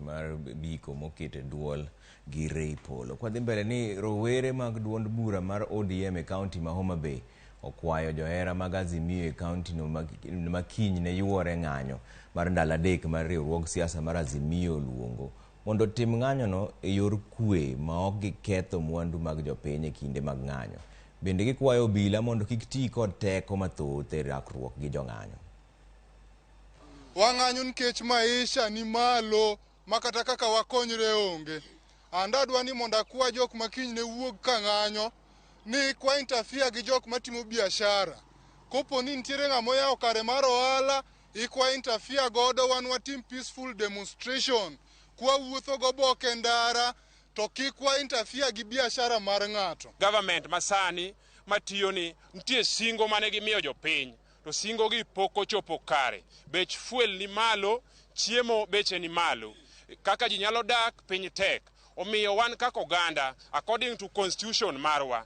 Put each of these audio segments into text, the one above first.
Mar Biko mokete duol gi Ray Polo. Kwadhi mbele ni rowere mag duond bura mar ODM e kaunti ma Homa Bay okwayo johera mag Azimio e kaunti no ma kiny ne yuore ng'anyo mar ndalo 3 mar riwruog siasa mar Azimio luongo mondo otim ng'anyono e yor kwe ma ok giketho mwandu mag jopiny e kinde mag ng'anyo. Bende gikwayo obila mondo kik ti kod teko mathoth e rakruok gi jong'anyo. Wang'anyo nikech maisha ni malo ma kata kaka wakonyre onge. And adwa ni mondo akwa jok ma kiny ne wuog ka ng'anyo ni kwa interfere gi jok matimo biashara. Kopo ni nitiere ng'ama oyawo kare mar ohala, ikwa interfere godo wan watim peaceful demonstration. Kwa wuotho goboke ndara to kik wa interfere gi biashara mar ng'ato. Government masani matiyo ni nitie singo mane gimiyo jopiny to singo gi pok ochopo kare. Bech fuel ni malo, chiemo beche ni malo. Kaka ji nyalo dak piny tek. Omiyo wan kaka oganda according to constitution marwa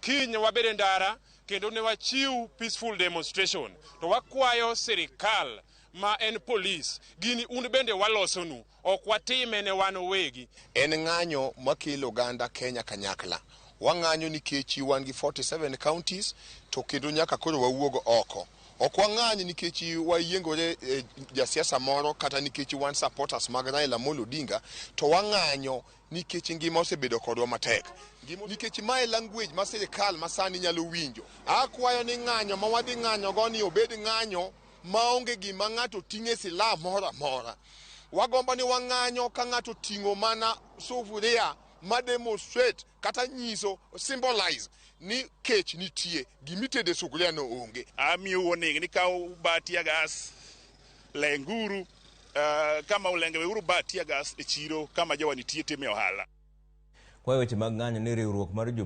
kiny wabed e ndara kendo ne wachiw peaceful demonstration to wakwayo sirikal ma en polis gini un bende walosonu ok watime ne wan owegi. En ng'anyo makelo oganda Kenya kanyakla. Wang'anyo nikech wan gi 47 counties to kendo nyaka koro wawuog oko. Ok wang'any nikech wayiengore e jasiasa moro kata nikech wan supporters mag Raila Amolo Odinga, to wang'anyo nikech ngima osebedo kodwa matek. Nikech mae language ma sirikal masani nyalo winjo. Akwayo ni ng'anyo ma wadhi ng'anyo go ni obed ng'anyo maonge gima ng'ato ting'e silaha moro amora. Wagombo ni wang'anyo ka ng'ato ting'o mana sufuria ma demonstrate kata nyiso symbolize ni kech nitie, gimitede sufuria no onge. Amiyo warning ni ka uba tear gas lenguru kama ulenge weuru ba tear gas e chiro kama jowa nitie time ohala. Kwa weche mag ng'anyo ni riwruok mar jo